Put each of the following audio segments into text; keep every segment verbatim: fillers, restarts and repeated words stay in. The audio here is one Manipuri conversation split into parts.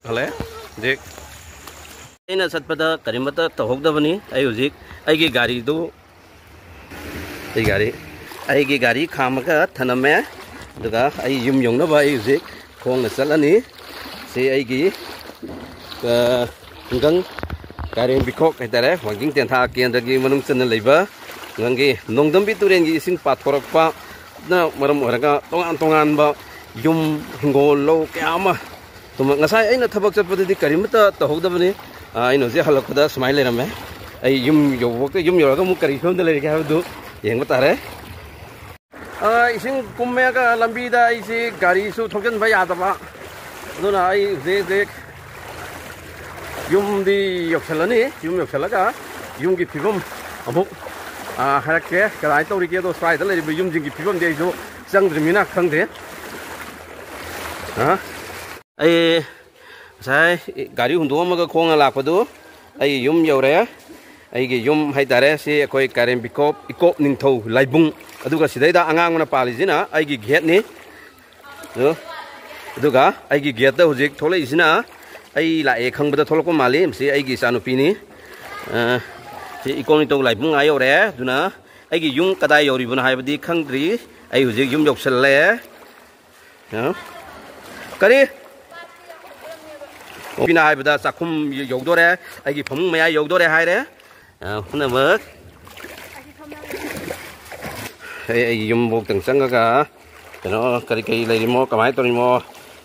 ꯍꯜꯂꯛꯑꯦ ꯍꯧꯖꯤꯛ꯫ ꯑꯩꯅ ꯆꯠꯄꯗ ꯀꯔꯤꯃꯠꯇ ꯇꯧꯍꯧꯗꯕꯅꯤ꯫ ꯑꯩ ꯍꯧꯖꯤꯛ ꯑꯩꯒꯤ ꯒꯥꯔꯤꯗꯨ, ꯑꯩ ꯒꯥꯔꯤ, ꯑꯩꯒꯤ ꯒꯥꯔꯤ ꯈꯥꯝꯃꯒ ꯊꯅꯝꯃꯦ꯫ ꯑꯗꯨꯒ ꯑꯩ ꯌꯨꯝ ꯌꯧꯅꯕ ꯑꯩ ꯍꯧꯖꯤꯛ ꯈꯣꯡꯅ ꯆꯠꯂꯅꯤ꯫ ꯁꯤ ꯑꯩꯒꯤ, ꯑ, ꯈꯨꯡꯒꯪ ꯀꯥꯏꯔꯦꯝꯕꯤꯈꯣꯛ ꯍꯥꯏꯇꯥꯔꯦ, ꯋꯥꯡꯖꯤꯡ ꯇꯦꯟꯊꯥ ꯀꯦꯟꯗ꯭ꯔꯒꯤ ꯃꯅꯨꯡ ꯆꯟꯅ ꯂꯩꯕ ꯈꯨꯡꯒꯪꯒꯤ ꯅꯣꯡꯗꯝꯕꯤ ꯇꯨꯔꯦꯟꯒꯤ ꯏꯁꯤꯡ ꯄꯥꯊꯣꯔꯛꯄꯅ ꯃꯔꯝ ꯑꯣꯏꯔꯒ ꯇꯣꯉꯥꯟ ꯇꯣꯉꯥꯟꯕ ꯌꯨꯝ, ꯍꯤꯡꯒꯣꯜ, ꯂꯧ ꯀꯌꯥ ꯑꯃ ꯇꯨꯝꯕ꯫ ꯉꯁꯥꯏ ꯑꯩꯅ ꯊꯕꯛ ꯆꯠꯄꯗꯗꯤ ꯀꯔꯤꯃꯠꯇ ꯇꯧꯍꯧꯗꯕꯅꯤ꯫ ꯑ, ꯑꯩꯅ ꯍꯧꯖꯤꯛ ꯍꯜꯂꯛꯄꯗ ꯁꯨꯃꯥꯏꯅ ꯂꯩꯔꯝꯃꯦ꯫ ꯑꯩ ꯌꯨꯝ ꯌꯧꯕ, ꯌꯨꯝ ꯌꯧꯔꯒ ꯑꯃꯨꯛ ꯀꯔꯤ ꯐꯤꯕꯝꯗ ꯂꯩꯔꯤꯒꯦ ꯍꯥꯏꯕꯗꯨ ꯌꯦꯡꯕ ꯇꯥꯔꯦ꯫ ꯑ, ꯏꯁꯤꯡ ꯀꯨꯝꯃꯦꯒ ꯂꯝꯕꯤꯗ ꯑꯩꯁꯤ ꯒꯥꯔꯤꯁꯨ ꯊꯧꯖꯤꯟꯕ ꯌꯥꯗꯕ, ꯑꯗꯨꯅ ꯑꯩ ꯍꯧꯖꯤꯛ ꯍꯧꯖꯤꯛ ꯌꯨꯝꯗꯤ ꯌꯧꯁꯜꯂꯅꯤ꯫ ꯌꯨꯝ ꯌꯧꯁꯜꯂꯒ ꯌꯨꯝꯒꯤ ꯐꯤꯕꯝ ꯑꯃꯨꯛ, ꯑ, ꯍꯥꯏꯔꯛꯀꯦ, ꯀꯃꯥꯏꯅ ꯇꯧꯔꯤꯒꯦꯗꯣ꯫ ꯁ꯭ꯋꯥꯏꯗ ꯂꯩꯔꯤꯕ ꯌꯨꯝꯁꯤꯡꯒꯤ ꯐꯤꯕꯝꯗꯤ ꯑꯩꯁꯨ ꯆꯪꯗ꯭ꯔꯤꯕꯅꯤꯅ ꯈꯪꯗꯦ꯫ ꯑ, ꯑꯩ ꯉꯁꯥꯏ ꯒꯥꯔꯤ ꯍꯨꯟꯗꯣꯛꯑꯝꯃꯒ ꯈꯣꯡꯅ ꯂꯥꯛꯄꯗꯨ ꯑꯩ ꯌꯨꯝ ꯌꯧꯔꯦ꯫ ꯑꯩꯒꯤ ꯌꯨꯝ ꯍꯥꯏꯇꯥꯔꯦ, ꯁꯤ ꯑꯩꯈꯣꯏ ꯀꯥꯏꯔꯦꯝꯕꯤꯈꯣꯛ ꯏꯀꯣꯞ ꯅꯤꯡꯊꯧ ꯂꯥꯏꯕꯨꯡ, ꯑꯗꯨꯒ ꯁꯤꯗꯩꯗ ꯑꯉꯥꯡꯕꯅ ꯄꯥꯜꯂꯤꯁꯤꯅ ꯑꯩꯒꯤ ꯒꯦꯠꯅꯤ꯫ ꯑꯗꯨ-, ꯑꯗꯨꯒ ꯑꯩꯒꯤ ꯒꯦꯠꯇ ꯍꯧꯖꯤꯛ ꯊꯣꯛꯂꯛꯏꯁꯤꯅ ꯑꯩ ꯂꯥꯛꯑꯦ ꯈꯪꯕꯗ ꯊꯣꯛꯂꯛꯄ ꯃꯥꯜꯂꯤ꯫ ꯃꯁꯤ ꯑꯩꯒꯤ ꯏꯆꯥꯅꯨꯄꯤꯅꯤ꯫ ꯑ, ꯁꯤ ꯏꯀꯣꯞ ꯅꯤꯡꯊꯧ ꯂꯥꯏꯕꯨꯡ ꯑꯥ ꯌꯧꯔꯦ꯫ ꯑꯗꯨꯅ ꯑꯩꯒꯤ ꯌꯨꯝ ꯀꯗꯥꯏ ꯌꯧꯔꯤꯕꯅꯣ ꯍꯥꯏꯕꯗꯤ ꯈꯪꯗ꯭ꯔꯤ꯫ ꯑꯩ ꯍꯧꯖꯤꯛ ꯌꯨꯝ ꯌꯧꯁꯜꯂꯦ꯫ ꯑ? ꯀꯔꯤ? ꯅꯨꯄꯤꯅ ꯍꯥꯏꯕꯗ ꯆꯥꯛꯈꯨꯝ ꯌꯧꯗꯣꯔꯦ, ꯑꯩꯒꯤ ꯐꯃꯨꯡ ꯃꯌꯥ ꯌꯧꯗꯣꯔꯦ ꯍꯥꯏꯔꯦ꯫ ꯑ, ꯄꯨꯝꯅꯃꯛ ꯑꯩ, ꯑꯩꯒꯤ ꯌꯨꯝꯐꯥꯎꯇꯪ ꯆꯪꯉꯒ ꯀꯩꯅꯣ ꯀꯔꯤ ꯀꯔꯤ ꯂꯩꯔꯤꯃꯣ, ꯀꯃꯥꯏꯅ ꯇꯧꯔꯤꯃꯣ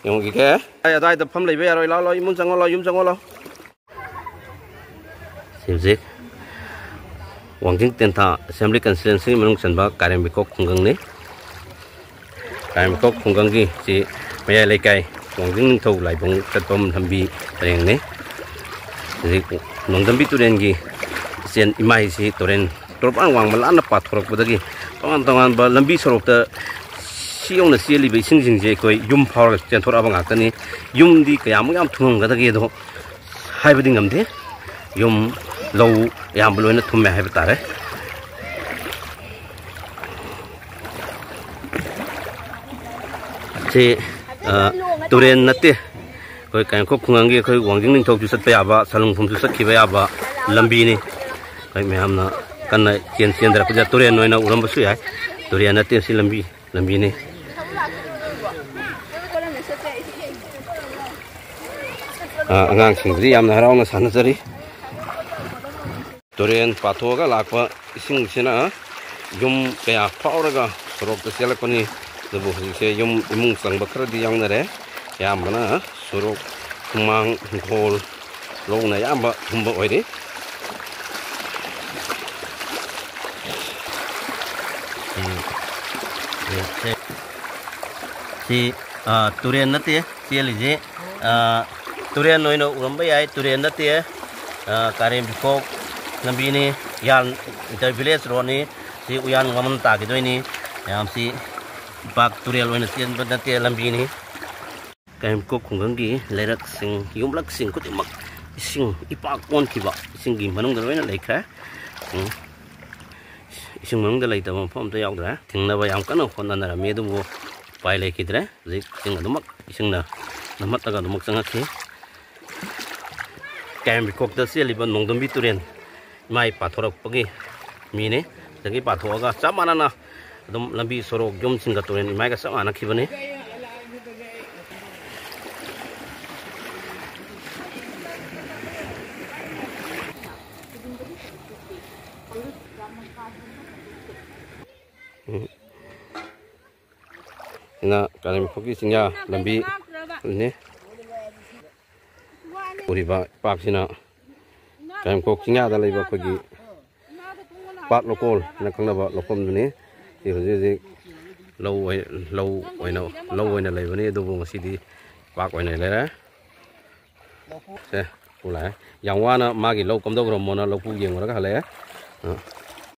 ꯌꯦꯡꯉꯨꯈꯤꯒꯦ꯫ ꯑꯩ ꯑꯗꯥꯏꯗ ꯐꯝ ꯂꯩꯕ ꯌꯥꯔꯣꯏ, ꯂꯥꯎ ꯂꯥꯎ, ꯏꯃꯨꯡ ꯆꯪꯉꯣ ꯂꯥꯎ, ꯌꯨꯝ ꯆꯪꯉꯣ ꯂꯥꯎ꯫ ꯁꯤ ꯍꯧꯖꯤꯛ ꯋꯥꯡꯖꯤꯡ ꯇꯦꯟꯊꯥ ꯑꯦꯁꯦꯝꯕ꯭ꯂꯤ ꯀꯟꯁꯇꯤꯇ꯭ꯋꯦꯟꯁꯤꯒꯤ ꯃꯅꯨꯡ ꯆꯟꯕ ꯀꯥꯏꯔꯦꯝꯕꯤꯈꯣꯛ ꯈꯨꯡꯒꯪꯅꯤ꯫ ꯀꯥꯏꯔꯦꯝꯕꯤꯈꯣꯛ ꯈꯨꯡꯒꯪꯒꯤ ꯁꯤ ꯃꯌꯥꯏ ꯂꯩꯀꯥꯏ ꯋꯥꯡꯖꯤꯡ ꯅꯤꯡꯊꯧ ꯂꯥꯏꯕꯨꯡ ꯆꯠꯐꯝ ꯂꯝꯕꯤ ꯄꯔꯦꯡꯅꯤ꯫ ꯍꯧꯖꯤꯛ ꯅꯣꯡꯗꯝꯕꯤ ꯇꯨꯔꯦꯟꯒꯤ ꯏꯆꯦꯜ ꯏꯃꯥꯏꯁꯤ ꯇꯨꯔꯦꯟ ꯇꯣꯔꯕꯥꯟ ꯋꯥꯡꯃ ꯂꯥꯟꯅ ꯄꯥꯊꯣꯔꯛꯄꯗꯒꯤ ꯇꯣꯉꯥꯟ ꯇꯣꯉꯥꯟꯕ ꯂꯝꯕꯤ ꯁꯣꯔꯣꯛꯇ ꯁꯤ ꯌꯧꯅ ꯆꯦꯜꯂꯤꯕ ꯏꯁꯤꯡꯁꯤꯡꯁꯦ ꯑꯩꯈꯣꯏ ꯌꯨꯝ ꯐꯥꯎꯔꯒ ꯆꯦꯟꯊꯣꯔꯛꯑꯕ ꯉꯥꯛꯇꯅꯤ꯫ ꯌꯨꯝꯗꯤ ꯀꯌꯥꯃꯨꯛ ꯌꯥꯝ ꯊꯨꯡꯉꯝꯒꯗꯒꯦꯗꯣ ꯍꯥꯏꯕꯗꯤ ꯉꯝꯗꯦ꯫ ꯌꯨꯝ, ꯂꯧ ꯑꯌꯥꯝꯕ ꯂꯣꯏꯅ ꯊꯨꯝꯃꯦ ꯍꯥꯏꯕ ꯇꯥꯔꯦ꯫ ꯁꯤ, ꯑ, ꯇꯨꯔꯦꯟ ꯅꯠꯇꯦ, ꯑꯩꯈꯣꯏ ꯀꯥꯏꯉꯪꯈꯣꯛ ꯈꯨꯡꯒꯪꯒꯤ ꯑꯩꯈꯣꯏ ꯋꯥꯡꯖꯤꯡ ꯅꯤꯡꯊꯧꯁꯨ ꯆꯠꯄ ꯌꯥꯕ, ꯁꯂꯨꯡꯐꯝꯁꯨ ꯆꯠꯈꯤꯕ ꯌꯥꯕ ꯂꯝꯕꯤꯅꯤ꯫ ꯑꯩꯈꯣꯏ ꯃꯌꯥꯝꯅ ꯀꯟꯅ ꯆꯦꯟ ꯆꯦꯟꯗꯔꯛꯄꯁꯦ ꯇꯨꯔꯦꯟ ꯑꯣꯏꯅ ꯎꯔꯝꯕꯁꯨ ꯌꯥꯏ꯫ ꯇꯨꯔꯦꯟ ꯅꯠꯇꯦ ꯁꯤ ꯂꯝꯕꯤ, ꯂꯝꯕꯤꯅꯤ꯫ ꯑꯥ, ꯑꯉꯥꯡꯁꯤꯡꯁꯤ ꯌꯥꯝꯅ ꯍꯔꯥꯎꯅ ꯁꯥꯟꯅꯖꯔꯤ꯫ ꯇꯨꯔꯦꯟ ꯄꯥꯊꯣꯛꯑꯒ ꯂꯥꯛꯄ ꯏꯁꯤꯡꯁꯤꯅ ꯌꯨꯝ ꯀꯌꯥ ꯐꯥꯎꯔꯒ ꯁꯣꯔꯣꯛꯇ ꯆꯦꯜꯂꯛꯄꯅꯤ꯫ ꯑꯗꯨꯕꯨ ꯍꯧꯖꯤꯛꯁꯦ ꯌꯨꯝ ꯏꯃꯨꯡ ꯆꯪꯕ ꯈꯔꯗꯤ ꯌꯥꯎꯅꯔꯦ꯫ ꯑꯌꯥꯝꯕꯅ ꯁꯣꯔꯣꯛ, ꯁꯨꯃꯥꯡ, ꯏꯪꯈꯣꯜ, ꯂꯧꯅ ꯑꯌꯥꯝꯕ ꯊꯨꯝꯕ ꯑꯣꯏꯔꯤ꯫ ꯎꯝ꯫ ꯁꯤ, ꯁꯤ, ꯑ, ꯇꯨꯔꯦꯟ ꯅꯠꯇꯦ ꯆꯦꯜꯂꯤꯁꯦ꯫ ꯑ, ꯇꯨꯔꯦꯟ ꯑꯣꯏꯅ ꯎꯔꯝꯕ ꯌꯥꯏ, ꯇꯨꯔꯦꯟ ꯅꯠꯇꯦ꯫ ꯑ, ꯀꯥꯔꯦꯝ ꯄꯤꯈꯣꯛ ꯂꯝꯕꯤꯅꯤ, ꯎꯌꯥꯟ inter village road ꯅꯤ꯫ ꯁꯤ ꯎꯌꯥꯟ ꯋꯥꯃꯟ ꯇꯥꯈꯤꯗꯣꯏꯅꯤ꯫ ꯃꯌꯥꯝꯁꯤ ꯏꯄꯥꯛ ꯇꯨꯔꯦꯜ ꯑꯣꯏꯅ ꯆꯦꯟꯕ ꯅꯠꯇꯦ, ꯂꯝꯕꯤꯅꯤ꯫ ꯀꯥꯔꯦꯝ ꯄꯤꯈꯣꯛ ꯈꯨꯡꯒꯪꯒꯤ ꯂꯩꯔꯛꯁꯤꯡ, ꯌꯨꯝꯂꯛꯁꯤꯡ ꯈꯨꯗꯤꯡꯃꯛ ꯏꯁꯤꯡ ꯏꯄꯥꯛ ꯑꯣꯟꯈꯤꯕ, ꯏꯁꯤꯡꯒꯤ ꯃꯅꯨꯡꯗ ꯂꯣꯏꯅ ꯂꯩꯈ꯭ꯔꯦ꯫ ꯎꯝ꯫ ꯏꯁꯤꯡ ꯃꯅꯨꯡꯗ ꯂꯩꯇꯕ ꯃꯐꯝ ꯑꯝꯇ ꯌꯥꯎꯗ꯭ꯔꯦ꯫ ꯊꯤꯡꯅꯕ ꯌꯥꯝ ꯀꯟꯅ ꯍꯣꯠꯅꯅꯔꯝꯃꯤ, ꯑꯗꯨꯕꯨ ꯎꯄꯥꯏ ꯂꯩꯈꯤꯗ꯭ꯔꯦ꯫ ꯍꯧꯖꯤꯛ ꯏꯁꯤꯡ ꯑꯗꯨꯃꯛ, ꯏꯁꯤꯡꯅ ꯅꯝꯍꯠꯂꯒ ꯑꯗꯨꯃꯛ ꯆꯪꯉꯛꯈꯤ꯫ ꯀꯥꯔꯦꯝ ꯄꯤꯈꯣꯛꯇ ꯆꯦꯜꯂꯤꯕ ꯅꯣꯡꯗꯝꯕꯤ ꯇꯨꯔꯦꯜ, ꯏꯃꯥꯏ ꯄꯥꯊꯣꯔꯛꯄꯒꯤ ꯃꯤꯅꯤ꯫ ꯁꯤꯗꯒꯤ ꯄꯥꯊꯣꯛꯑꯒ ꯆꯞ ꯃꯥꯟꯅꯅ ꯑꯗꯨꯝ ꯂꯝꯕꯤ ꯁꯣꯔꯣꯛ, ꯌꯨꯝꯁꯤꯡꯒ ꯇꯨꯔꯦꯟ ꯏꯃꯥꯏꯒ ꯆꯞ ꯃꯥꯟꯅꯈꯤꯕꯅꯤ꯫ ꯎꯝ꯫ ꯁꯤꯅ ꯀꯥꯔꯦꯝ ꯄꯤꯈꯣꯛꯀꯤ ꯆꯤꯡꯌꯥ ꯂꯝꯕꯤꯅꯤ꯫ ꯎꯔꯤꯕ ꯄꯥꯛꯁꯤꯅ ꯀꯥꯔꯦꯝ ꯄꯤꯈꯣꯛ ꯆꯤꯡꯌꯥꯗ ꯂꯩꯕ ꯑꯩꯈꯣꯏꯒꯤ ꯄꯥꯠ ꯂꯧꯀꯣꯜ ꯍꯥꯏꯅ ꯈꯪꯅꯕ ꯂꯧꯐꯝꯗꯨꯅꯤ꯫ ꯁꯤ ꯍꯧꯖꯤꯛ ꯍꯧꯖꯤꯛ ꯂꯧ ꯑꯣꯏ-, ꯂꯧ ꯑꯣꯏꯅ, ꯂꯧ ꯑꯣꯏꯅ ꯂꯩꯕꯅꯤ, ꯑꯗꯨꯕꯨ ꯉꯁꯤꯗꯤ ꯄꯥꯛ ꯑꯣꯏꯅ ꯂꯩꯔꯦ꯫ ꯁꯦ, ꯂꯧꯄꯨ ꯂꯥꯛꯑꯦ꯫ ꯌꯥꯝ ꯋꯥꯅ ꯃꯥꯒꯤ ꯂꯧ ꯀꯝꯗꯧꯈ꯭ꯔꯃꯣꯅ ꯂꯧꯄꯨ ꯌꯦꯡꯉꯨꯔꯒ ꯍꯜꯂꯛꯑꯦ꯫ ꯑ,